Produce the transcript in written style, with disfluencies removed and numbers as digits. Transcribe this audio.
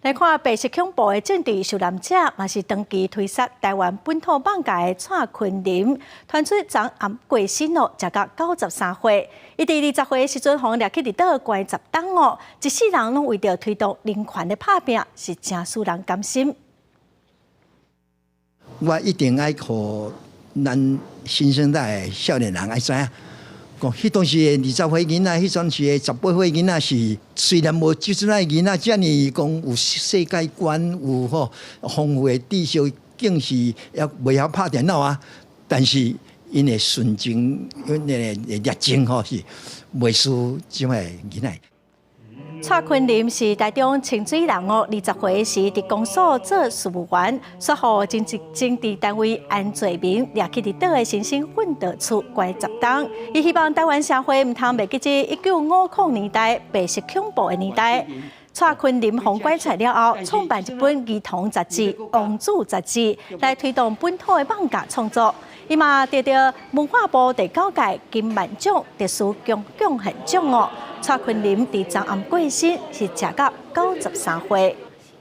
來看白色恐怖的政治受難者，嘛是長期推捒臺灣本土艋舺的蔡坤林，傳出昨暗過身咯，食甲93歲。伊佇20歲的時陣，予人掠去離島關10冬哦，一世人攏為著推動人權的拍拚，是誠使人甘心。我一定愛予咱新生代的少年人愛知影。講彼當時的20歲囡仔，彼陣時的18歲囡仔是雖然無這陣的囡仔遮爾講有世界觀，有吼豐富的知識，更是也袂曉拍電腦啊。但是𪜶的純情，𪜶的熱情吼是袂輸這擺囡仔。蔡坤林是台中清水人哦，20歲時佇公所做事務員，煞予政治單位安罪名掠去離島的新生訓導處關10冬。伊希望臺灣社會毋通袂記這1950年代白色恐怖的年代。蔡坤林予關出來了後，創辦一本兒童雜誌《王子雜誌》，來推動本土的艋舺創作。伊嘛得著文化部第九屆金漫獎特殊貢獻獎哦。蔡坤林佇昨暗過身，是食甲93歲。